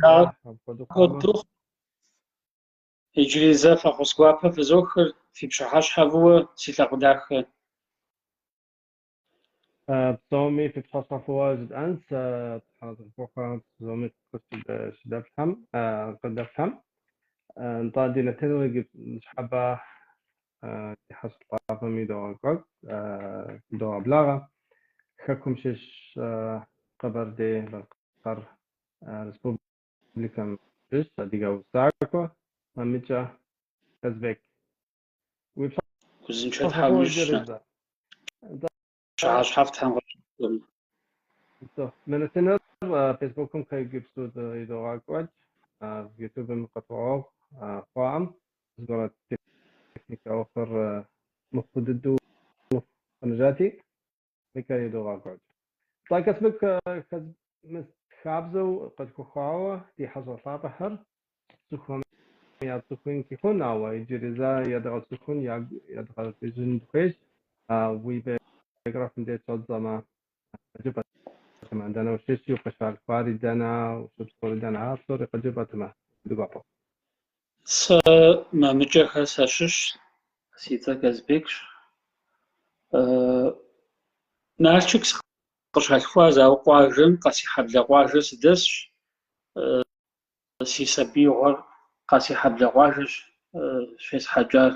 Апхуэдэу Гуапэ хъуамэ. дыхъу. Иджыри зэ фӏэхъус гуапэ фызохыр, фи пщыхьэщхьэ фӏыуэ, си лъэпкъ дахэ. Псоми фи пщыхьэщхьэ фӏыуэ жытӏэнщ, Тхьэ къытхуэхъуа псоми къыщыдэплъхэм, къыдэплъхэм. Нтӏэ, ди нэтыныр ныщхьэбэ ди хьэщӏэ лъапӏэм идогъэкӏуэкӏ, идогъэблагъэ. Хэкум щыщ Къэбэрдей-Балъкъэр Республикэм щыщ адыгэ усакӏуэ Мамыкӏэ Казбек. Уи Узыншэ пщыхьэщхьэ Тхьэм фӏыуэ уищӏ. иджыри зэ. Нтӏэ, Пщыхьэщхьэфӏ Тхьэм къыщӏ. Мы нэтыныр Фейсбукым иджыпсту идогъэкӏуэкӏ, Ютубым къэтӏуэгъу хъуам, зыгуэрэ техникэ ӏуэхур мыхъу дыдэу къэнэжати, мыкӏэ идогъэкӏуэкӏ. Нтӏэ, Казбек, хабзэу къытхуэхъуауэ ди хьэщӏэ лъапӏэхэр цӏыхухэм яцӏыхункӏи хъун, ауэ иджыри зэ ядгъэцӏыхун, ягу едгъэкӏыжын дыхуейщ. Уи биографием деж щӏэддзэмэ, къыджепӏэтэмэ, дэнэ ущыщи, укъыщалъхуари дэнэ, ущыпсэури дэнэ, ар псори къыджепӏэтэмэ, ди гуапэу. Сэ Мамыкӏэхэ сащыщщ, си цӏэр Казбекщ. Налшык сыкъыщалъхуащ, ауэ къуажэм, Къэсейхьэблэ къуажэ сыдэсщ. Си сабиигъуэр Къэсейхьэблэ къуажэщ щесхьэкӏар.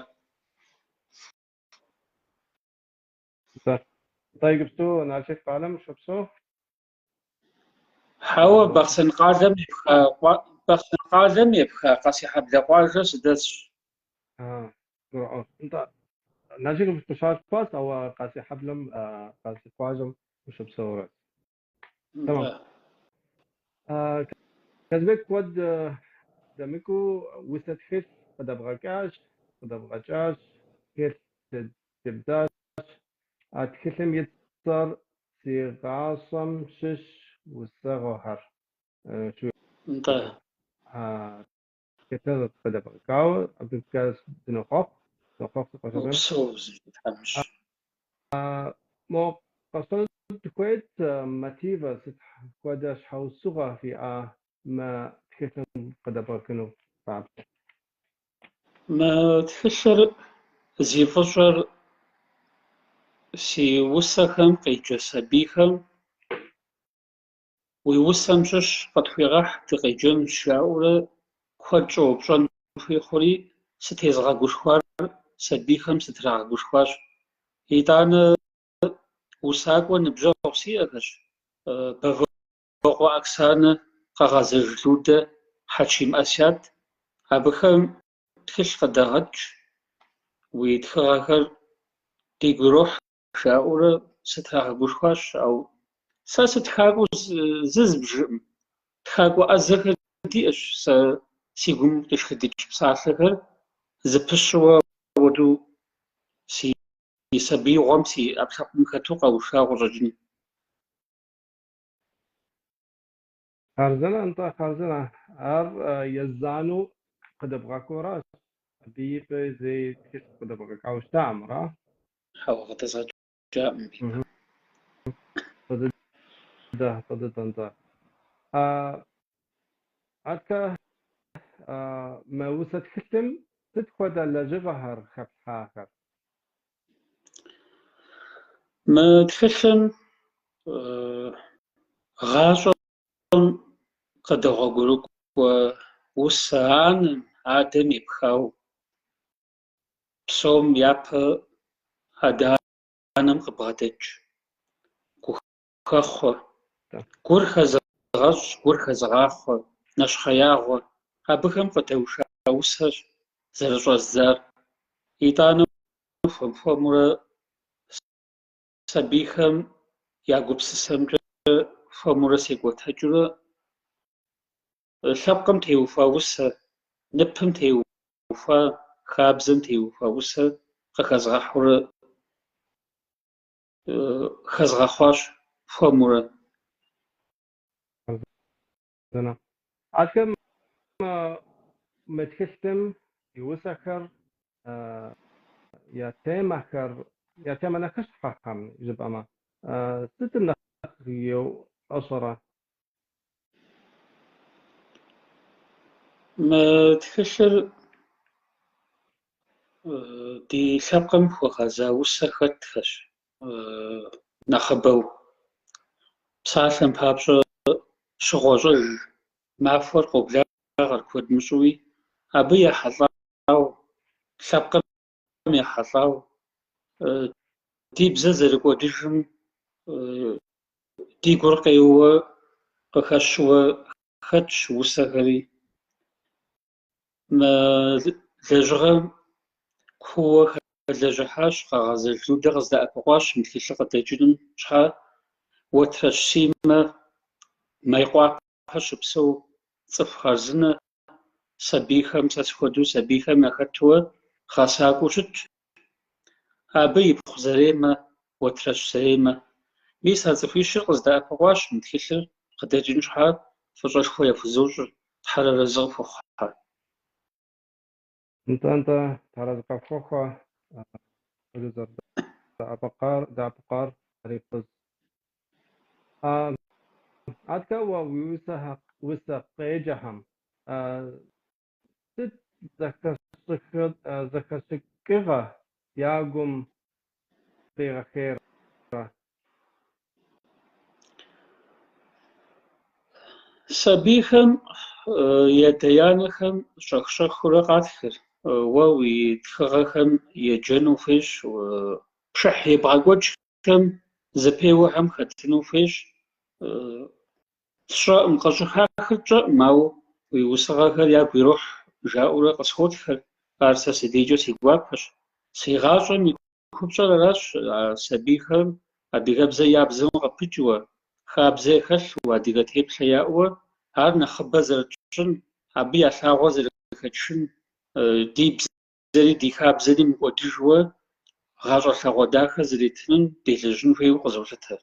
Нтӏэ, иджыпсту Налшык къалэм ущопсэу? Хьэуэ, Бахъсэн къалэм епха Бахъсэн къалэм епха Къэсейхьэблэ къуажэ сыдэсщ. Гурыӏуэгъуэщ. Нтӏэ, Налшык укъыщалъхуащ, ауэ Къэсейхьэблэм, Къэсей къуажэм ущыпсэурэт. Тэмэм. Казбек, куэд дэмыкӏыу усэ тхылъ къыдэбгъэкӏащ, къыдэбгъэкӏащ, тхылъ тебдзащ. А тхылъым и цӏэр Си гъащӏэм щыщ усыгъэхэр. Нтӏэ. Тхылъыр къыдэбгъэкӏауэ, абыкӏэ дынохъуэхъу, дынохъуэхъу си къуэшыжьым. Упсэу, Тхьэм уищӏ. Мо къэсщӏэну дыхуейт мотивэ, сыт хуэдэ щхьэусыгъуэ фиӏа мы тхылъым къыдэбгъэкӏыну папщӏэ? Мы тхылъыр зи фӏыщӏэр си усэхэм къеджэ сабийхэм уи усэм щыщ къытхуегъэхь дыкъеджэнущ жаӏэурэ куэд щӏэупщӏэн хуей хъури, сытезыгъэгушхуар сабийхэм сытрагъэгушхуащ. Итӏанэ усакӏуэ ныбжьэгъу сиӏэхэщ, Бэвокъуэ Оксанэ, Къэгъэзэж Людэ, Хьэчим ӏэсят. Абыхэм тхылъ къыдэгъэкӏ, уи тхыгъэхэр дигу ирохь жаӏэурэ сытрагъэгушхуащ, ауэ сэ сытхакӏуэу зызбжыӏым. Тхакӏуэ ӏэзэхэр диӏэщ, сэ си гум къишхыдыкӏ псалъэхэр зэпыщэуэ апхуэдэу си сабиигъуэм си ӏэпкълъэпкъым хэту къэушауэ къыщӏэкӏын. Хъарзынэ, нтӏэ, хъарзынэ. Ар езанэу къыдэбгъэкӏыуращ. Абы ипэ зэи тхылъ къыдэбгъэкӏауэ щытакъым, ара? Хьэуэ, къыдэзгъэкӏакъым абы ипэ. Фӏы дыдэ, фӏы дыдэ, нтӏэ. Аткэ мы усэ тхылъым сыт хуэдэ лэжьыгъэхэр хэплъхьахэр? Мы тхылъым гъащӏэм къыдэгъуэгурыкӏуэ усэ анэм, адэм епхауэ. Псом япэ адэ-анэм къыбгъэдэкӏ гухэхъуэ, гур хэзыгъэщӏ, гур хэзыгъахъуэ, нэщхъеягъуэ, абыхэм къыдэуша усэщ зэрыщӏэздзар. Итӏанэ хуэм-хуэмурэ сабийхэм я гупсысэмкӏэ хуэмурэ секӏуэтэкӏыурэ лъэпкъым теухуа усэ, ныпым теухуа, хабзэм теухуа усэ къыхэзгъэхьурэ хэзгъэхъуащ хуэмурэ. Ахэм мы тхылъым и усэхэр я темэхэр, я темэ нэхъыщхьэхэм жыпӏэмэ, сытым нэхъ еуӏэщӏэрэ? Мы тхылъыр ди лъэпкъым хуэгъэза усэ хэтхэщ нэхъыбэу. Псалъэм папщӏэ, щыгъуэщӏэж махуэр къоблагъэр куэд мыщӏэуи, абы ехьэлӏауэ, лъэпкъым ехьэлӏауэ, ди бзэр зэрыкӏуэдыжым ди гур къеуэ къыхэщуэ хэтщ усэхэри. Мы лэжьыгъэм кууэ хэлэжьыхьащ, Къэгъэзэж Людэ къыздэӏэпыкъуащ мы тхылъыр къыдэкӏыным щхьа. Уэтрэщ Симэ Мейкъуапэ щыпсэу цӏыху хъарзынэ, сабийхэм, сэ схуэдэу сабийхэм яхэтуэ гъэсакӏуэу щытщ. Абы ипхъу Заремэ, Уэтрэщ Заремэ. Мис а цӏыхуищыр къыздэӏэпыкъуащ мы тхылъыр къыдэкӏын щхьа, фӏыщӏэшхуэ яхузощӏыр, Тхьэр арэзы къыхуэхъухьэ. Нтӏэ, нтӏэ, Тхьэр арэзы къыпхухъу апхуэдэу зэрыдэӏэпыкъуар, дэӏэпыкъуар ари фӏыщ. Адэкӏэ уэ уи усэ къеджэхэм сыт зэхэщӏыкӏыгъэ я гум къигъэхъейрэ? Сабийхэм и адэ-анэхэм щӏэх-щӏэхыурэ къатхыр, уэ уи тхыгъэхэм еджэну хуейщ, пшыхь ебгъэкӏуэкӏхэм, зэпеуэхэм хэтыну хуейщ. Сщӏэӏым, къыщӏыхахыр тщӏэӏым, ауэ уи усыгъэхэр ягу ирохь жаӏэурэ къысхуотхыр, ар сэ си дежкӏэ си гуапэщ. Си гъащӏэм и купщӏэр аращ, а сабийхэм адыгэбзэ я бзэм къыпыкӏыуэ, хабзэ яхэлъу, адыгэ теплъэ яӏэуэ, ар нэхъыбэ зэрытщӏын, абы я лъагъуэ зэрыхэтшын, ди бзэри ди хабзэри мыкӏуэдыжуэ гъащӏэ лъагъуэ дахэ зэретыным делэжьын хуейуэ къызолъытэ.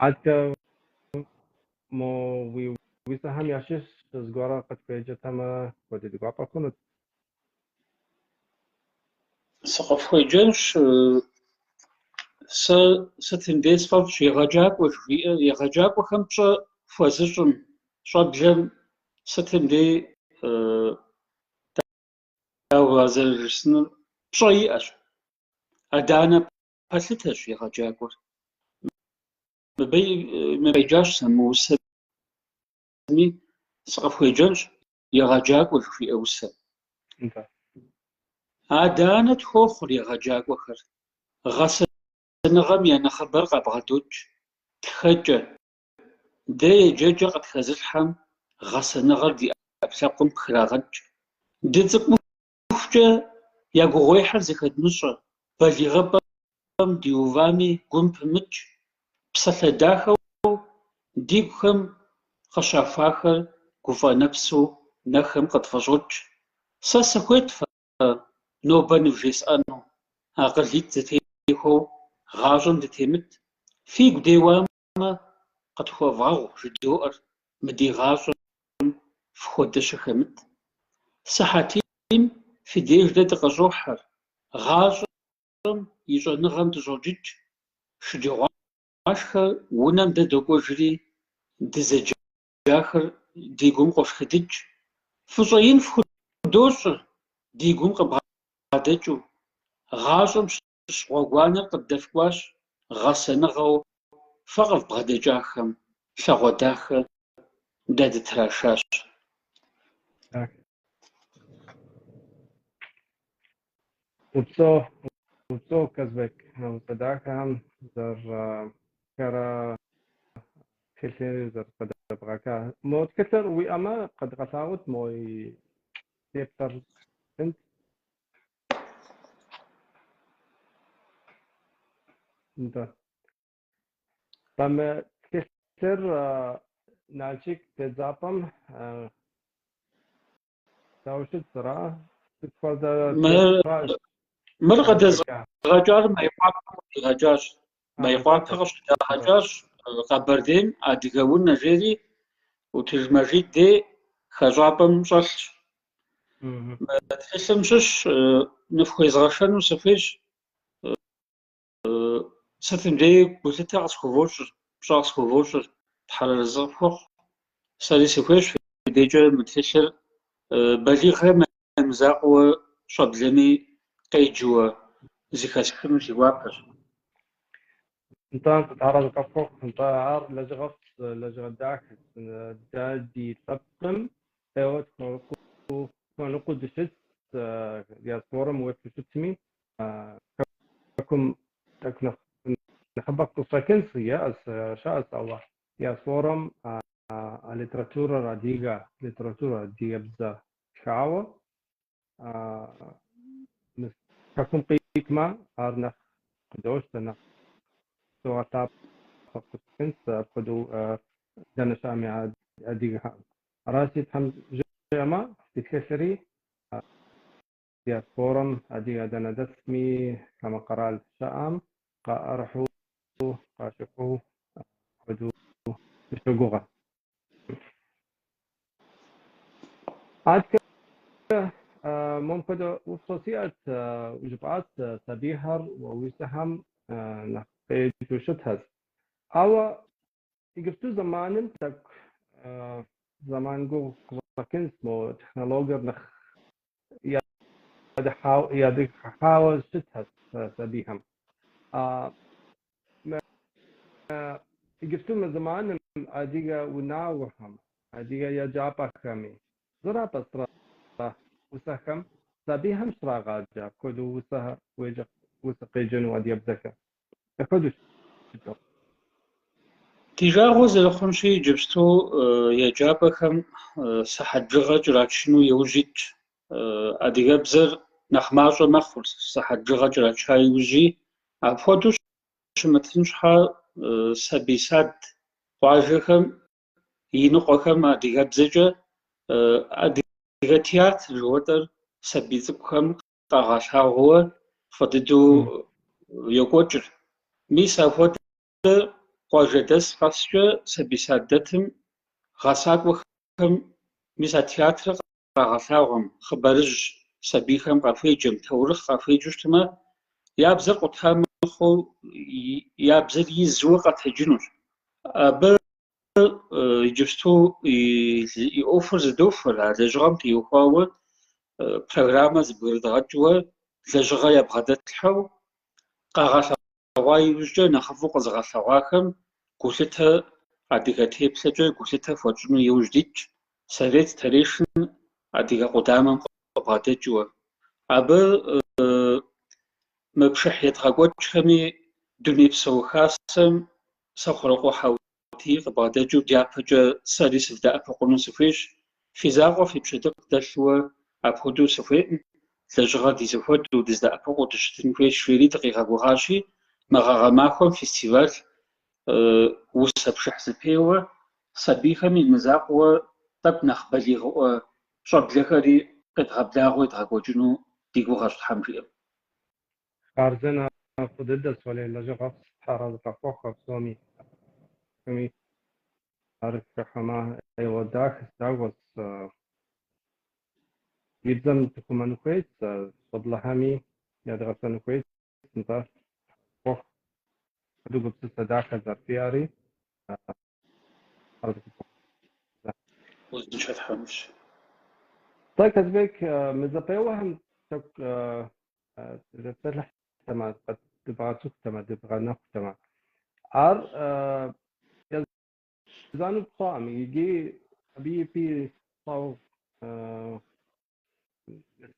Адэкӏэ мо уи усэхэм ящыщ зыгуэрэ къытхуеджэтэмэ, куэду ди гуапэ хъунут. Сыкъыфхуеджэнщ, сэ сытым дей сфӏэфӏщ егъэджакӏуэ жыхуиӏэр, егъэджакӏуэхэм пщӏэ хуэзыщӏым, щӏэблэм сытым дей дауэ зэрыжысӏэнур, пщӏэ иӏэщ. Адэ-анэ пэлъытэщ егъэджакӏуэр. Мыбы къеджащ сэ мы усэми, сыкъыфхуеджэнщ егъэджакӏуэ жыхуиӏэ усэм. Адэ-анэ тхуохъур егъэджакӏуэхэр. Гъэсэныгъэм я нэхъыбэр къабгъэдокӏ. Тхэкӏэ, дэ еджэкӏэ къытхэзылъхьэм гъэсэныгъэр ди ӏэпкълъэпкъым пхрагъэкӏ. Дыцӏыкӏухукӏэ я гугъуехьыр зыхэдмыщӏэ, балигъыпӏэм диувами гум пымыкӏ, псалъэ дахэу дигухэм къыщахуахэр гуфӏэ нэпсу нэхэм къытфӏыщӏокӏ. Сэ сыхуейт фэ нобэ нывжесӏэну, акъылитӏ зэтехуэу гъащӏэм дытемыт, фигу деуамэ, къытхуэвгъэгъу жыдоӏэр мы ди гъащӏэм фхуэдэ щыхэмыт. Сыхьэтийм фи деж дэ дыкъыщӏохьэр, гъащӏэм и щӏэныгъэм дыщӏоджыкӏ, шэджагъуашхэ унэм дэ докӏуэжри, дызэджахэр ди гум къошхыдыкӏ. Фӏыщӏэ ин фхудощӏыр ди гум къыбгъэдэкӏыу, гъащӏэм щыщ гъуэгуанэр къыддэфкӏуащ, гъэсэныгъэу фэ къывбгъэдэкӏахэм лъагъуэ дахэ дэ дытрашащ. Упсэу, упсэу, Казбек, усэ дахэхэм зэрыхэрэ тхылъри зэрыкъыдэбгъэкӏа. Мо тхылъыр уиӏэмэ, къэдгъэлъагъут мо и теплъэр сынт. Нтӏэ. Мы тхылъыр Налшык тедзапӏэм дауэ щыт, ара? Сыт хуэдэ тираж? Мыр къыдэзыгъэкӏар Мейкъуапэ къыдигъэкӏащ. Мейкъуапэ къыщыдагъэкӏащ Къэбэрдейм Адыгэ унэ жери ӏутӏыж Мэжид дей хэщӏапӏэм щӏэлъщ. Мы тхылъым щыщ ныфхуезгъэшэну сыхуейщ. Сытым деи гулъытэ къысхувощӏыр, пщӏэ къысхувощӏыр, Тхьэр арэзы къыфхухъу. Сэри сыхуейщ фи дежкӏэ мы тхылъыр балигъхэм я мызакъуэу щӏэблэми къеджэуэ зыхэсхыну си гуапэщ. Нтӏэ, арэзы къыпхуохъу. Нтӏэ, ар лэжьыгъэфӏщ, лэжьыгъэ дахэщ. Дэ ди лъэпкъым ӏейуэ тхуэныкъуэу дыщытщ, диаспорэм уеплъу щытми, хэкум тӏэкӏу нэхъ нэхъыбэ къыщӏэкӏынщ, еӏэщ, щыӏэщ, ауэ диаспорэм а литературэр адыгэ литературэ, адыгэбзэ тхауэ хэкум къикӏмэ, ар нэхъ къыдощтэ, нэхъ догъэлъапӏэ къыщӏэкӏынщ, апхуэдэу дэнэ щыӏэми адыгэхэм. Аращи, Тхьэм жиӏэмэ, ди тхылъри диаспорэм адыгэ дэнэ дэсми хамэ къэрал щыӏэм къаӏэрыхьэу, къащыхъуу апхуэдэу дыщогугъэ. Адэкӏэ мопхуэдэ упщӏэ сиӏэт, жыпӏат сабийхэр уэ усэхэм нэхъ къеджэу щытхэщ. Ауэ иджыпсту зэманым тӏэкӏу зэман гугъу къыщӏэкӏынщ, мо технологиер нэхъ ядыхьауэ щытхэщ сабийхэм. Иджыпсту мы зэманым адыгэ унагъуэхэм, адыгэ еджапӏэхэми зэрапӏэсрэ усэхэм сабийхэм щрагъаджэ апхуэдэу усэ усэ къеджэну адыгэбзэкӏэ. Апхуэдэу щыту. Ди жагъуэ зэрыхъунщи, иджыпсту еджапӏэхэм сыхьэт бжыгъэ кӏэрачыну иужь итщ. Адыгэбзэр нэхъ мащӏэ мэхъур, сыхьэт бжыгъэ кӏэрача иужьи. Апхуэдэу щымытын щхьэ сабий сад къуажэхэм иныкъуэхэм адыгэбзэкӏэ адыгэ театр жыхуэтӏэр сабий цӏыкӏухэм къагъэлъагъуэуэ фӏы дыдэу йокӏуэкӏыр. Мис апхуэдэ къуажэдэс къэскӏэ сабий сад дэтым гъэсакӏуэхэм мис а театрыр къагъэлъагъуэм, хъыбарыжь сабийхэм къахуеджэм, таурыхъ къахуеджэу щытмэ, я бзэр къута мыхъуу, я бзэр изуэ къэтэджынущ. Абы иджыпсту и ӏуэхур зыдохуэр, а лэжьыгъэм теухуауэ программэ зыбгырыдгъэкӏыуэ лэжьыгъэ ябгъэдэтлъхьэу къагъэлъэгъуа иужькӏэ нэхъыфӏу къэзыгъэлъэгъуахэм гулъытэ адыгэ теплъэкӏэ гулъытэ хуэтщӏыну иужь дитщ, Совет старейшин адыгэ къудамэм къыбгъэдэкӏыуэ. Абы мы пшыхь едгъэкӏуэкӏхэми Дунейпсо Хасэм Сэхъурокъуэ Хьэутий къыбгъэдэкӏыу дяпэкӏэ сэри сывдэӏэпыкъуну сыхуейщ. Фи закъуэ фи пщэдыкъ дэлъуэ апхуэдэу сыхуейкъым, лэжьыгъэр ди зэхуэдэу, дыздэӏэпыкъуу дыщытын хуейщ, жери дыкъигъэгугъащи, мы гъэ-гъэмахуэм фестиваль усэ пшыхь зэпеуэ сабийхэм и мызакъуэуэ тӏэкӏу нэхъ балигъыӏуэ щӏэблэхэри къедгъэблагъэу едгъэкӏуэкӏыну ди гугъэщ, Тхьэм жиӏэм. Хъарзынэ фӏы дыдэщ, уэлей лэжьыгъэфӏщ, Тхьэр къыпхуэхъу псоми. Ар хыхьэмэ, ӏейуэ дахэщ, дагъуэщ. Ди бзэм дыхъумэну хуейщ, щӏэблэхэми ядгъэсэну хуейщ, нтӏэ, ӏуэху хуэдэу гупсысэ дахэ зэрыфиӏэри арэзы къыпхуэхъу. Узыншэ Тхьэм уищӏ. Нтӏэ, Казбек, мы зэпеуэхэм тӏэкӏу дытепсэлъыхьтэмэ, дыбгъэцӏыхутэмэ, дыбгъэнэхутэмэ. Ар езанэу пщӏаӏым икӏи абы ипи пщӏауэ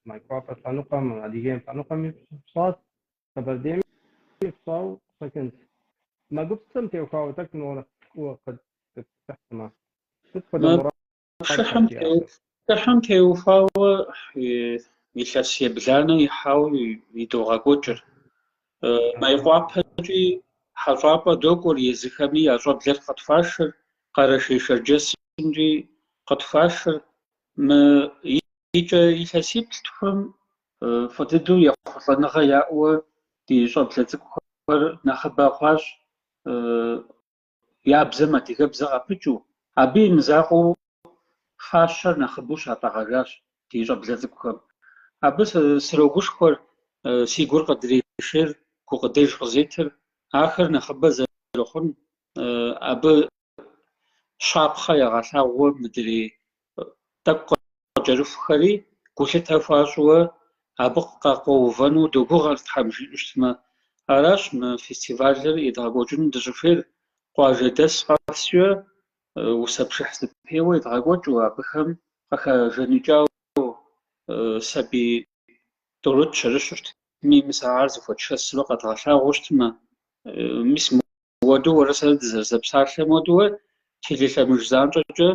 Майкъуапэ лъэныкъуэм, Адыгейм лъэныкъуэми пщӏащ, Къэбэрдейми пщӏауэ къыщӏэкӏынщ. Мы гупсысэм теухуауэ тӏэкӏу нэхъ кууэ къытепсэлъыхьтэмэ, сыт хуэдэ Мы мурадхэр фиӏэхэр? пшыхьым теухуауэ илъэс ебланэ ихьауэ идогъэкӏуэкӏыр. Майкъуапэкӏи хьэщӏапӏэ докӏуэр, езыхэми я щӏэблэр къытхуашэр, Къэрэшей-Шэрджэсымкӏи къытхуашэр. Мы икӏэ илъэсиплӏ-тхум фӏы дыдэу ехъулӏэныгъэ яӏэуэ ди щӏэблэ цӏыкӏухэр нэхъыбэ хъуащ, я бзэм адыгэбзэ къапыкӏыу, абы и мызакъуэу фащэр нэхъыбэу щатӏэгъэжащ ди щӏэблэ цӏыкӏухэм. Абы срогушхуэр, си гур къыдрешейр, гукъыдэж къызетыр, ахэр нэхъыбэ зэрыхъун, абы. щапхъэ ягъэлъагъуэ мыдрей тӏэкӏу къыкӏэрыхухэри гулъытэ хуащӏуэ абы къакъуэувэну догугъэр Тхьэм жиӏэу щытмэ. Аращ мы фестивалыр едгъэкӏуэкӏыну дыщӏыхуейр. Къуажэдэс къэскӏэ усэ пшыхь зэпеуэ едгъэкӏуэкӏыу, абыхэм къыхэжаныкӏауэ сабий тӏурытӏ щырыщу щытми, мис ар зыхуэтшэсурэ къэдгъэлъагъуэу щытмэ, мис мыуэду уэрэ сэрэ дызэрызэпсалъэм хуэдэуэ телелъэмыж занщӏэкӏэ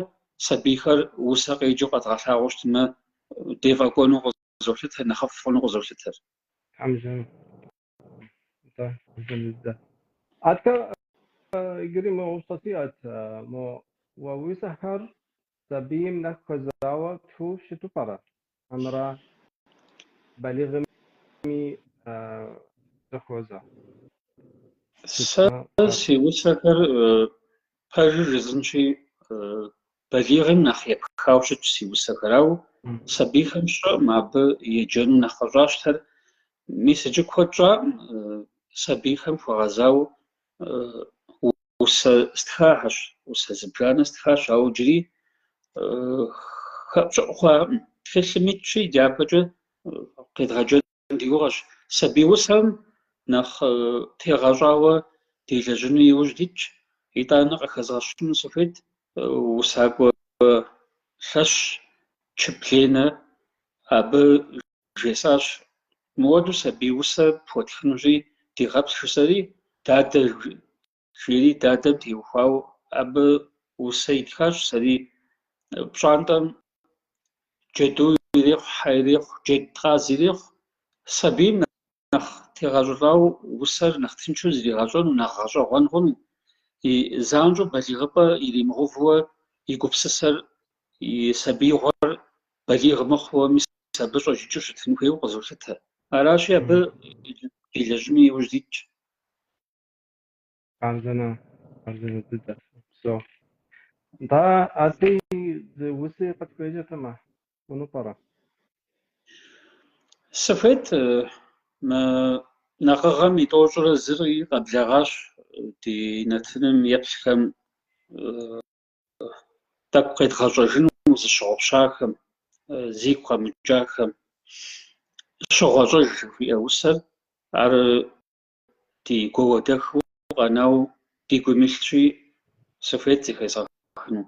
сабийхэр усэ къеджэу къэдгъэлъагъуэу щытмэ, дефӏэкӏуэну къызолъытэ, нэхъыфӏ хъуну къызолъытэр. Тхьэм жиӏэм, нтӏэ, жиӏэм дыдэ. Аткэ иджыри мы упщӏэ сиӏэт, мо уэ уи усэхэр сабийм нэхъ хуэзауэ птхыу щыту пӏэрэ? Хьэмэрэ балигъми зэхуозэ? Сэ си усэхэр пэжыр жысӏэнщи, балигъым нэхъ епхауэ щытщ си усэхэр, ауэ сабийхэм сщӏэкъым абы еджэну нэхъ къыщӏащтэр. Мис иджы куэд щӏакъым сабийхэм хуэгъэзауэ усэ стхахэщ, усэ зыбжанэ стхащ, ауэ иджыри хэӏущӏыӏу хъуакъым. Тхылъым итщи, дяпэкӏэ къедгъэджэн ди гугъэщ. Сабий усэм нэхъ тегъэщӏауэ делэжьыну иужь дитщ. Итӏанэ къыхэзгъэщыну сыхуейт усакӏуэ лъэщ Чып Ленэ абы жесӏащ, мыуэду сабий усэ пхуэтхынущи, дегъэплъ жысӏэри, дадэ жери дадэм теухуауэ абы усэ итхащ, сэри пщӏантӏэм джэду ирехъу, хьэ ирехъу, джэд къаз ирехъу, сабийм нэхъ тегъэщӏылӏауэ усэр нэхъ тыншу зригъэщӏэну, нэхъ гъэщӏэгъуэн хъуну, и занщӏэу балигъыпӏэ иримыгъэувэуэ и гупсысэр, и сабиигъуэр балигъ мыхъууэ мис абы щӏэджыкӏыу щытын хуейуэ къызолъытэ. Аращи, абы делэжьыну иужь дитщ. Хъарзынэ, хъарзынэ дыдэ, упсэу. Нтӏэ, адэи зы уси къытхуеджэтэмэ, хъуну пӏэрэ? Сыхуейт мы накъыгъэм и тӏощӏрэ зыри къэблэгъащ ди нэтыным еплъхэм тӏэкӏу къедгъэщӏэжыну зыщыгъупщахэм, зигу къэмыкӏахэм. Щыгъуэщӏэж жыхуиӏэ усэр ар ди гуауэдэхыу къэнауэ ди гум илъщи, сыхуейт зэхезгъэхыну.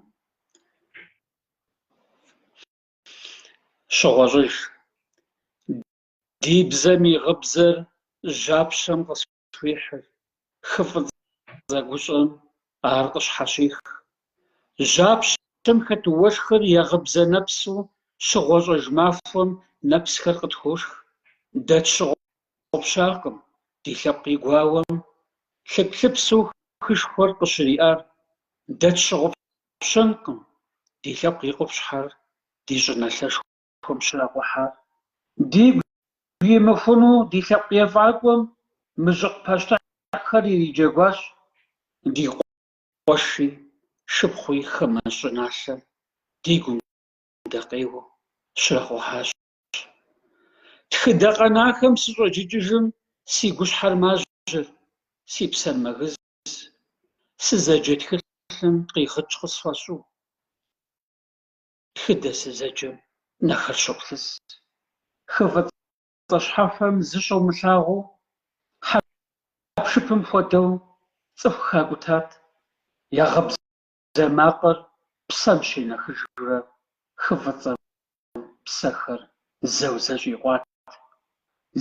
Щыгъуэщӏэж. Ди бзэм и гъыбзэр жьапщэм къысхуихьыр, хы фӏыцӏэ гущӏэм ар къыщхьэщех. Жьапщэм хэт уэшхыр я гъыбзэ нэпсу щыгъуэщӏэж махуэм нэпсхэр къытхуошх. Дэ тщыгъупщакъым ди лъэпкъ и гуауэм лъыплъыпсу хышхуэр къыщриӏар. Дэ тщыгъупщэнкъым ди лъэпкъ и къупщхьэр ди щӏыналъэшхуэм щракъухьар. Дигу имыхуну ди лъэпкъ ефӏакӏуэм мыжьыкъ пащтыхьхэр ириджэгуащ. Ди къуэши шыпхъуи хамэ щӏыналъэм ди гум дэ къеуэу щракъухьащ. Тхыдэ къэнахэм сыщӏэджыкӏыжым си гущхьэр мажьэр, си псэр мэгыз, сызэджэ тхылъым къигъыкӏ къысфӏэщӏу. Тхыдэ сызэджэм нэхэр щоплъыз. Хы фӏыцӏэ щхьэфэм зыщӏумылъагъуу, хьэпшыпым хуэдэу цӏыху хакӏутат, я гъыбзэ макъыр псэм щенэхыжурэ хы фӏыцӏэм псэхэр зэу зэщӏикъуат.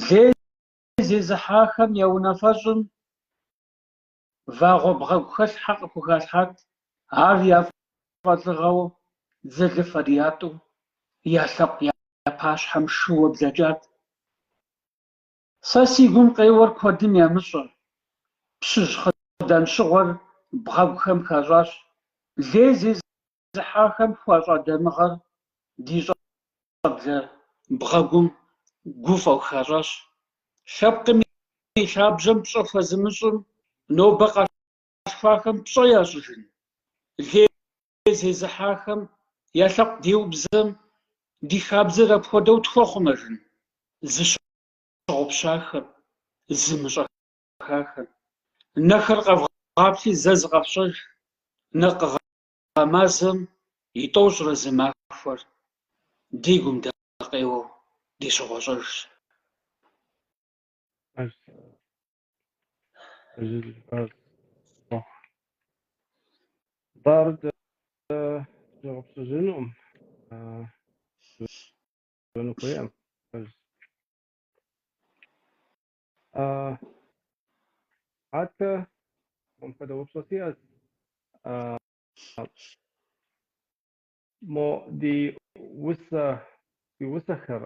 Лей зезыхьахэм я унафэщӏым вагъуэ бгъэгухэлъхьэ къыхухалъхьат, ар яфӏэлӏыгъэу дзэлыфэр ятӏу я лъэпкъ я пащхьэм шууэ блэкӏат. Сэ си гум къеуэр куэдым ямыщӏэ, пщыжь хъыданщыгъуэр бгъэгухэм хащӏащ, лей зезыхьахэм хуащӏа дамыгъэр ди щӏэблэ бгъэгум гуфӏэу хащӏащ. Лъэпкъым и лъабжьэм пщӏэ хуэзымыщӏым нобэ къалъхуахэм пщӏэ ящӏыжын? Лей зезыхьахэм я лъэпкъ деубзэм ди хабзэр апхуэдэу тхуэхъумэжын? Зыщыгъупщахэм, зымыщӏэхахэм. Нэхэр къэвгъаплъи зэ зыкъэфщӏэж. Накъыгъэ. мазэм и 31 махуэр ди гум дэ къеуэу ди щыгъуэщӏэжщ. Пэжщ. Пэжыр жыпӏар ӏуэху. Нтӏэ, ар дыщыгъупщэжынукъым, жыпӏэну хуейкъым. Пэжщ. Адэкӏэ мыпхуэдэ упщӏэ сиӏэщ. Мо ди усэ, ди усэхэр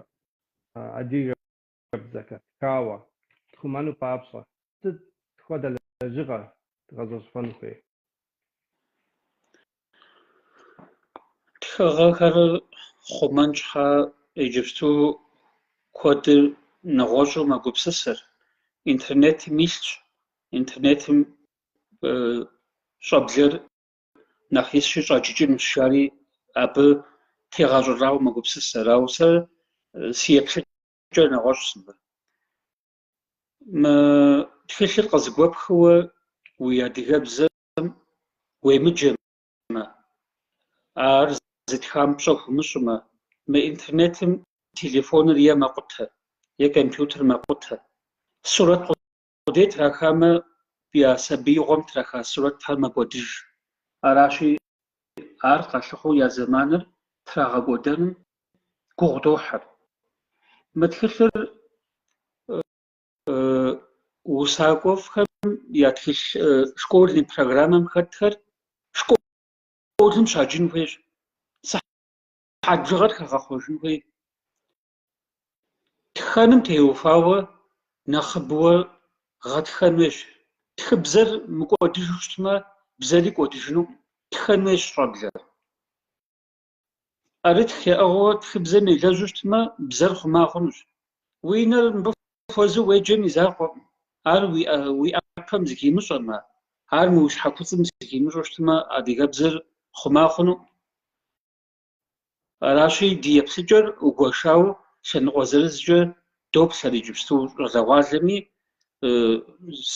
адыгэбзэкӏэ тхауэ тхъумэну папщӏэ сыт хуэдэ лэжьыгъэ дгъэзэщӏэн хуей? Тхыгъэхэр хъумэн щхьэ иджыпсту куэдыр нэгъуэщӏу мэгупсысэр. Интернетым илъщ, интернетым щӏэблэр нэхъ исщи щӏаджыкӏынущ, жари абы тегъэщӏылӏауэ мэгупсысэр. Ауэ сэ си еплъыкӏэр нэгъуэщӏщ мыбы. Мы тхылъыр къызыгуэпхыуэ уи адыгэбзэм уемыджэмэ, ар зытхам пщӏэ хуумыщӏмэ, мы интернетым телефоныр е мэкъутэ, е компьютер мэкъутэ. Сурэт къудей трахамэ, я сабиигъуэм траха сурэтхэр мэкӏуэдыж. Аращи, ар къалъыхъуэу я зэманыр трагъэкӏуэдэным гугъу дохьыр. Мы тхылъыр усакӏуэфӏхэм я тхылъ школьный программэм хэтхэр школым щаджын хуейщ. Сыхьэт бжыгъэр хэгъэхъуэжын хуей. Тхэным теухуауэ нэхъыбэуэ гъэтхэн хуейщ. Тхыбзэр мыкӏуэдыжу щытмэ, бзэри кӏуэдыжынукъым. Тхэн хуейщ щӏэблэр. ӏэрытх яӏыгъыу тхыбзэм елэжьу щытмэ, бзэр хъума хъунущ. Уи нэр мыбы хуэзэу уеджэм и закъуэкъым. Ар уи ӏэпэм зыхимыщӏэмэ, ар мы уи щхьэкуцӏым зыхимыщӏэу щытмэ, адыгэбзэр хъума хъунукъым. Аращи, ди еплъыкӏэр угуэшауэ лъэныкъуэ зырызкӏэ доплъэр иджыпсту щӏалэгъуалэми,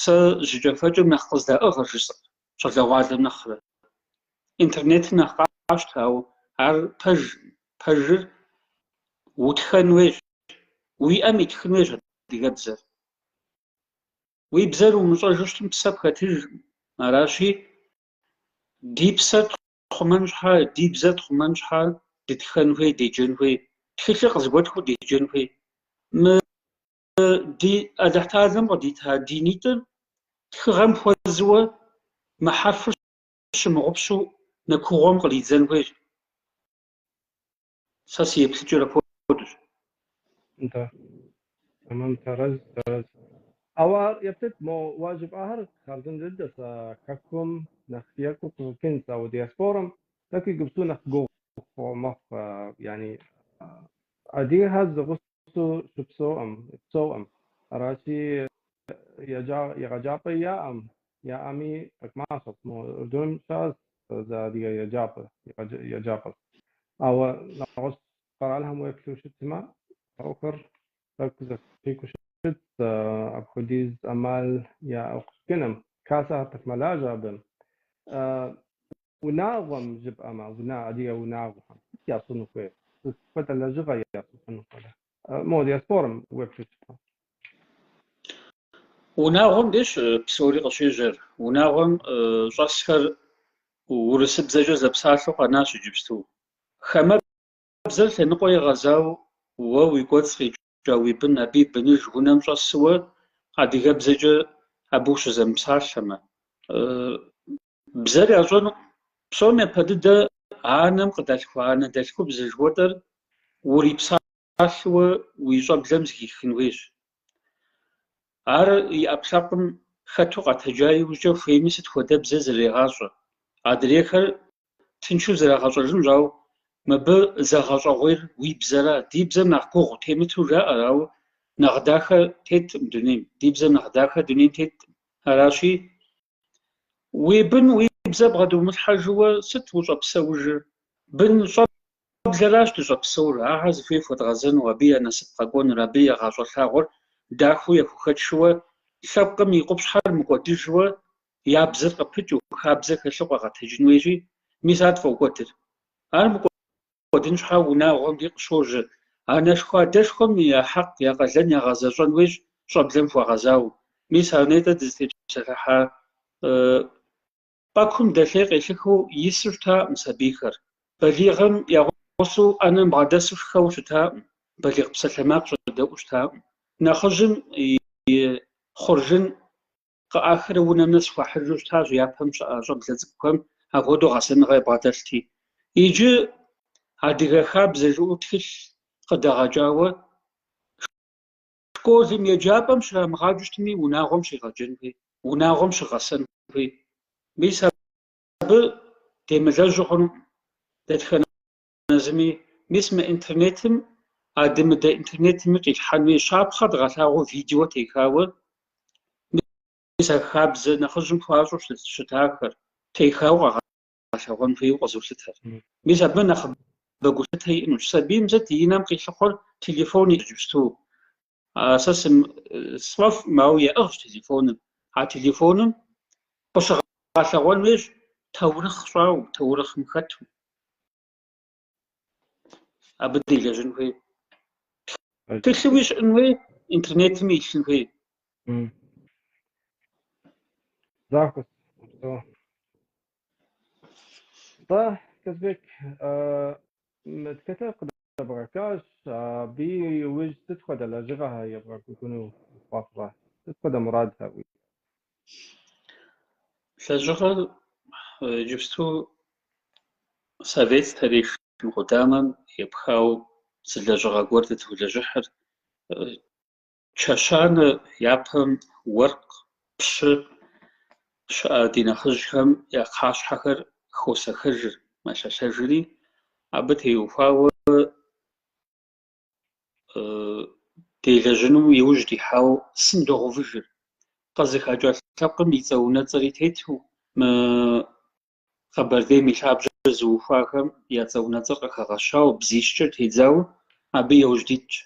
сэ жьыкӏэфэкӏэм нэхъ къыздаӏыгъыр жысӏэр, щӏалэгъуалэм нэхърэ. Интернетыр нэхъ къащтэ, ауэ ар пэж, пэжыр утхэн хуейщ, уи ӏэм итхын хуейщ адыгэбзэр. Уи бзэр умыщӏэжу щытым псэ пхэтыжкъым. Аращи, ди псэр тхъумэн щхьэ, ди бзэр тхъумэн щхьэ дытхэн хуей, деджэн хуей, тхылъыр къызыгуэтхыу деджэн хуей. Мы ди Алыхьталэм къыдита динитӏыр тхыгъэм хуэзыуэ мы хьэрфыр щымыгъупщэу нэкугъуэм къридзэн хуейщ. Сэ си еплъыкӏэр апхуэдэщ. Нтӏэ. Тэмэм, тэрэз, тэрэз. Ауэ ар еплъыт, мо уэ жыпӏахэр хъарзынэ дыдэщ, хэкум нэхъ екӏуу къыщӏэкӏынщ, ауэ диаспорэм тӏэкӏу иджыпсту нэхъ гугъу мэхъу, яни адыгэхэр зэгъусэу щыпсэуӏым, псэуӏым. Аращи, егъэджапӏэ яӏэм, яӏэми тӏэкӏу мащӏэщ. Мо Урдуным щыӏэщ зы адыгэ еджапӏэ, еджапӏэщ. Ауэ нэгъуэщӏ къэралхэм уеплъу щытмэ, ӏуэхур тӏэкӏу зэпикӏыу щытщ, апхуэдиз ӏэмал яӏэу къыщӏэкӏыным. Хасэхэр тӏэкӏу мэлажьэ абы. Унагъуэм жыпӏэмэ, адыгэ унагъуэхэм сыт ящӏыну хуейр? Сыт хуэдэ лэжьыгъэ ящӏыну хуэдэ? Мо диаспорэм уеплъу щытмэ. Унагъуэм деж псори къыщежьэр. Унагъуэм щӏэсхэр урысыбзэкӏэ зэпсалъэу къэнащ иджыпсту. Хамэбзэр лъэныкъуэ егъэзауэ уэ уи кӏуэцӏ къикӏа уи бын, абы и быныж унэм щӏэсыуэ адыгэбзэкӏэ абы ущызэмыпсалъэмэ. Бзэр ящӏэнукъым. Псом япэ дыдэ анэм къыдалъхуа анэдэлъхубзэ жыхуэтӏэр урипсалъэуэ уи щӏэблэм зыхихын хуейщ. Ар и ӏэпкълъэпкъым хэту къэтэджа иужькӏэ хуейми сыт хуэдэбзэ зрегъащӏэ. Адрейхэр тыншу зрагъэщӏэжынущ, ауэ мыбы зэгъэщӏэгъуейр уи бзэра. Ди бзэм нэхъ гугъу темыту жаӏэр, ауэ нэхъ дахэ теткъым дунейм. Ди бзэм нэхъ дахэ дунейм теткъым. Аращи, уи бын уи бзэ бгъэдумылъхьэжыуэ сыт ущӏэпсэужыр? Бын щӏэблэращ дыщӏэпсэур, ахэр зыхуей хуэдгъэзэну, абы я насып къэкӏуэнур, абы я гъащӏэ лъагъуэр дахэу яхухэтшыуэ, лъэпкъым и къупщхьэр мыкӏуэдыжуэ, я бзэр къыпыкӏыу, хабзэ хэлъу къэгъэтэджын хуейщи, Мис ар тфӏокӏуэдыр. Ар мыкӏуэдын щхьа унагъуэм дей къыщожьэ. Анэшхуэ-адэшхуэм я хьэкъ, я къалэн ягъэзэщӏэн хуейщ щӏэблэм хуэгъэзауэ. Мис ар нетӏэ дызытепсэлъыхьа пӏэкум дэлъей къелъыхыу ису щытакъым сабийхэр. Балигъым я гъусэу ӏэнэм бгъэдэсу шхэуэ щытакъым, балигъ псалъэмакъ щӏэдэӏуу щытакъым. Нэхъыжьым и хъуржын къыӏахрэ унэм нэс хуахьыжу щытащ япэм щыӏа щӏэблэ цӏыкӏухэм апхуэдэу гъэсэныгъэ ябгъэдэлъти. Иджы адыгэ хабзэ жыӏэу тхылъ къыдэгъэкӏауэ школым, еджапӏэм щрамыгъаджэу щытми, унагъуэм щегъэджэн хуей, унагъуэм щыгъэсэн хуей. Мис абы демылэжьу хъунукъым дэтхэнэ зыми. Мис мы интернетым, адэ-мыдэ интернетми къилъхьэн хуей щапхъэ дгъэлъагъуэу видео техауэ, мис а хабзэ нэхъыжьым хуащӏу щытахэр техауэ къэгъэлъэгъуэн хуейуэ къызолъытэр. Мис абы нэхъыбэ гулъытэ иӏэнущ. Сабийм сыт и нэм къилъыхъуэр телефон иджыпсту. Сэ сфӏэфӏкъым, ауэ яӏыгъщ телефоным. А телефоным къыщыгъэлъэгъуэн хуейщ таурыхъ щӏауэ, таурыхъым хэту. Абы делэжьын хуей. Тхылъуи щыӏэн хуей, интернетми илъын хуей. Захуэщ, упсэу. Нтӏэ, Казбек, мы тхылъыр къыдэбгъэкӏащ, абы иужь сыт хуэдэ лэжьыгъэхэр ебгъэкӏуэкӏыну уфӏэфӏрэ? Сыт хуэдэ мурадхэр уиӏэ? Лэжьыгъэр иджыпсту Совет старейшин къудамэм епхауэ зы лэжьыгъэ гуэр дытолэжьыхьыр. Чэщанэ япэм уэркъ, пщы щыӏэ ди нэхъыжьхэм я кхъащхьэхэр хосэхэжыр, мэлъэлъэжри, абы теухуауэ делэжьыну иужь дихьауэ сын догъэувыжыр. Къызыхэкӏа лъэпкъым и цӏэ-унэцӏэри тету, мы Къэбэрдейм и лъабжьэр зыухуахэм я цӏэ-унэцӏэр къыхэгъэщауэ, бзищкӏэ тедзауэ абы иужь дитщ.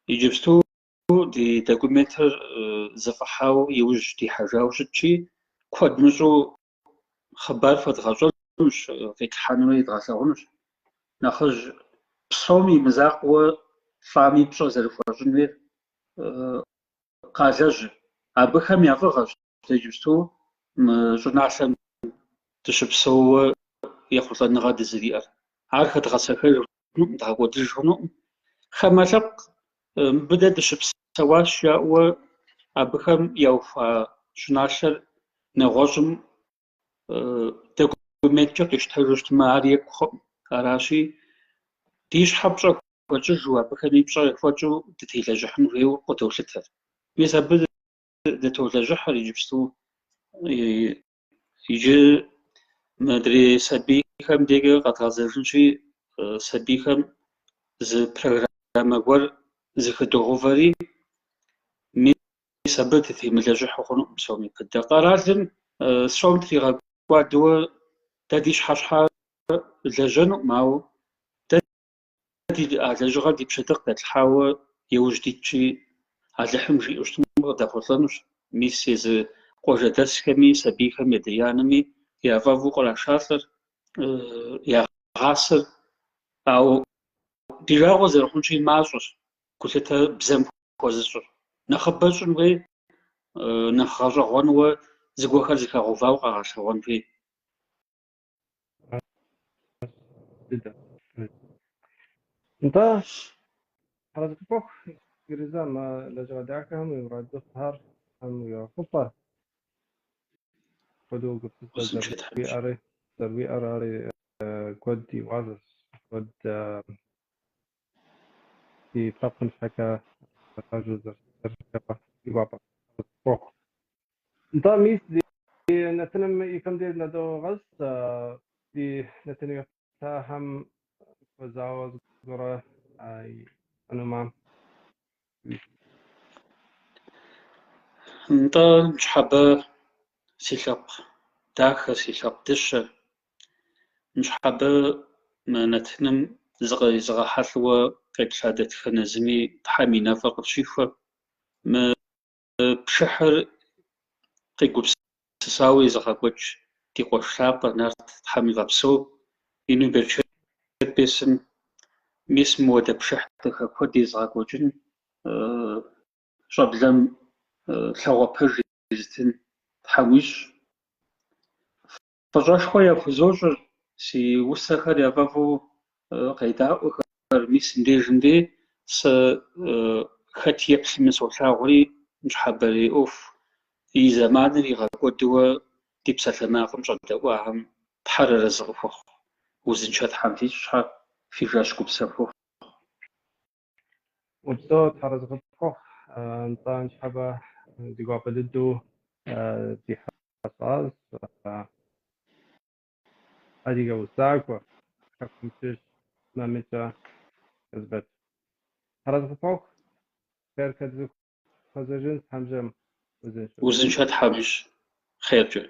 Иджыпсту ди документыр зэфӏыхьауэ иужь дихьэжауэ щытщи, куэд мыщӏэу хъыбар фэдгъэщӏэнущ, къитлъхьэнурэ едгъэлъэгъунущ. Нэхъыжь псэум и мызакъуэу лӏами пщӏэ зэрыхуэщӏын хуейр къалэжьыр. Абыхэм я фӏыгъэщ дэ иджыпсту мы щӏыналъэм дыщыпсэууэ ехъулӏэныгъэ дызэриӏэр. Ар хэдгъэсэхэж хъунукъым, дгъэкӏуэдыж хъунукъым. Хамэ лъэпкъ мыбы дэ дыщыпсэуащ жаӏэуэ абыхэм яухуа щӏыналъэр нэгъуэщӏым документкӏэ къищтэжу щытмэ, ар екӏу хъукъым. Аращи, ди щхьэ пщӏэ хуэтщӏыжу, абыхэми пщӏэ хуэтщӏу дытелэжьыхьын хуейуэ къыдолъытэр. Мис абы дытолэжьыхьыр иджыпсту. Иджы мыдрей сабийхэм декӏэ къэдгъэзэжынщи, сабийхэм зы программэ гуэр зыхыдогъэувэри, мис абы дытемылэжьыхьу хъунукъым псом япэ дыдэ. Къэралым сом тригъэкӏуадэуэ дэ ди щхьэ щхьа лэжьэнукъым, ауэ дэ ди а лэжьыгъэр ди пщэ къыдэтлъхьауэ иужь дитщи, Алыхьым жиӏэу щытмэ, къыдэхъулӏэнущ. Мис езы къуажэдэсхэми, сабийхэм адэ-анэми яфӏэфӏу кърашалӏэр, ягъасэр. Ауэ ди жагъуэ зэрыхъунщи, мащӏэщ гулъытэ бзэм хуэзыщӏыр. Нэхъыбэ щӏын хуей, нэхъ гъэщӏэгъуэнуэ зыгуэрхэр зыхэгъэувауэ къэгъэлъэгъуэн хуей. Дыдэ. Нтӏэ, Тхьэразэ къыпхухъу, иджыри зэ мы лэжьыгъэ дахэхэм уи мурадыфӏхэр Тхьэм уигъэхъулӏэ. Апхуэдэу гупсысэ Узыншэ Тхьэм уищӏ. зэруиӏэр ари куэд и уасэщ, куэд ди лъэпкъым щхьэкӏэ пэжу зэрыщытыр си гуапэщ. Къыпхухъу. Нтӏэ, мис ди нэтыным и кӏэм деж нэдогъэс, ди нэтын еплъахэм хуэзауэ зыгуэрэ жыпӏэнумэ. Нтӏэ, ныщхьэбэ си лъэпкъ дахэ, си лъэпкъ дыщэ. Ныщхьэбэ мы нэтыным зыкърезыгъэхьэлӏэуэ къеплъа дэтхэнэ зыми Тхьэм и нэфӏыр къыфщихуэ. Мы пшыхьыр къигупсысауэ езыгъэкӏуэкӏ Ди къуэш лъапӏэр Нарт Тхьэм игъэпсэу, ину берчэт бесын, мис мыуэдэ пшыхь дахэ куэд езыгъэкӏуэкӏын, щӏэблэм лъагъуэ пэж езытын Тхьэм уищӏ. Фӏыщӏэшхуэ яхузощӏыр си усэхэр яфӏэфӏу къедаӏуэхэр, мис мыбдежым дей сэ хэт еплъми солъагъури, ныщхьэбэрей ӏуэху и зэманыр игъэкӏуэдууэ ди псалъэмакъым щӏэдэӏуахэм Тхьэр арэзы къыхуэхъу. Узыншэ Тхьэм фищӏ щхьэ, фи жэщ гупсэху ухъу. Упсэу, Тхьэр арэзы къыпхуэхъу. Нтӏэ, ныщхьэбэ ди гуапэ дыдэу ди хьэщӏащ адыгэ усакӏуэ, хэкум щыщ Мамыкӏэ Казбэч. Тхьэр арэзы къыпхуэхъу, хъеркӏэ дызэхуэзэжынщ, Тхьэм жиӏэм, узыншэу. Узыншэ Тхьэм уищӏ, хъеркӏэ.